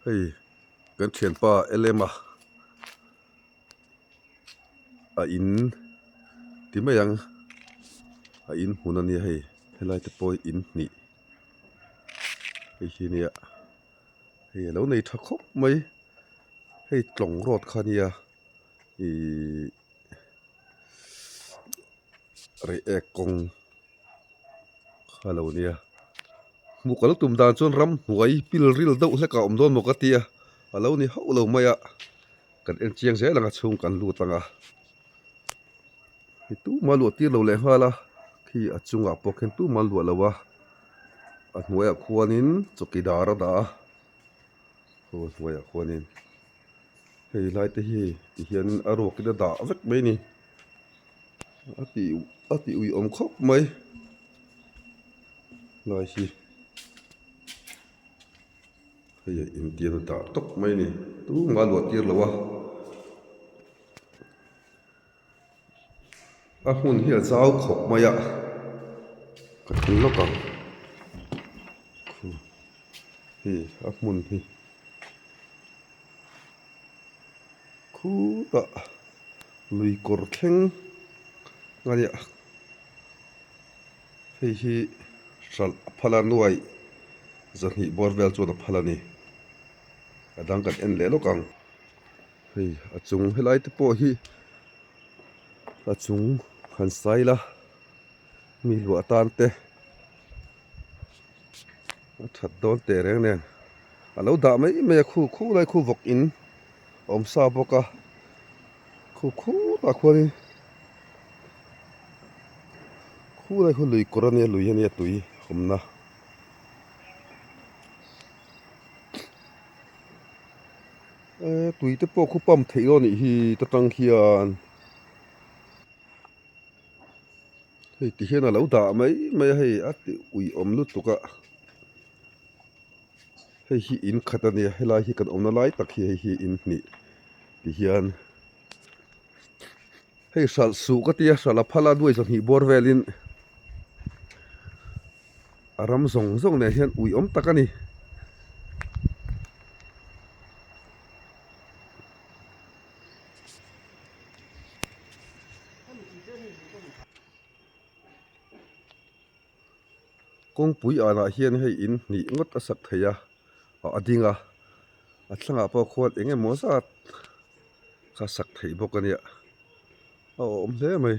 Hei kan thianpa Elema a in ti mai ang a in hmun a nia hei helai te pawh hi in hnih hei hi nia hei a lo nei tha khawp mai hei tlawng road kha nia ihh reiek kawng kha lo nia hmuh ka lo tum dan chuan ramhnuai pil ril deuh hlek a awm dawn maw ka tia a lo ni hauh lo mai a kan en chiang zel ang a chhung kan lut ang a hei tumah luah tir lo leh nghal a khi a chungah pawh khian tumah an luah lo a a hnuaiah khuanin chawkidar a dah a aw a hnuaiah khuanin hei lai te hi tihianin a ruakin a dah vek mai a ni. A ti a ti ui awm khawp mai lai hi hei a intiam a dah tawp mai a ni tumah a luah tir lo a a hmun hi a zau khawp mai a ka thun lawk ang hei a hmun hi. Khutah lui kawr thleng a nia hei hi hralh a phal a nuai zahnih bawr vel chuan a phal a ni a dang kan en leh lawk ang hei a chung helai te pawh hi a chung han sai la mi luah tan te. A that dawn teh reng nen a lo dah mai mai a khu khu lai khu vawk in a awm sa bawk a khu khutah khuanin khu lai khu lui kawr ania lui ania tui awmna. E tui te pawh khu pump theih dawn anih hi ta tang hian. Hei ti hian a lo dah mai mai a hei a ti uiawm lutuk a hei hi in khat a nia helai hi kan awmna lai tak hi hei hi in hnih ti hian hei hralh suh ka tia hralh a phal a nuai zahnih bawr velin a ram zawng zawng nen hian uiawm tak a ni. Kawngpui anah hian hei in hnih ngawt a sak thei a a ding a a thlangah pawh khuan eng emaw zat kha sak theih bawk a nia a awm hle mai.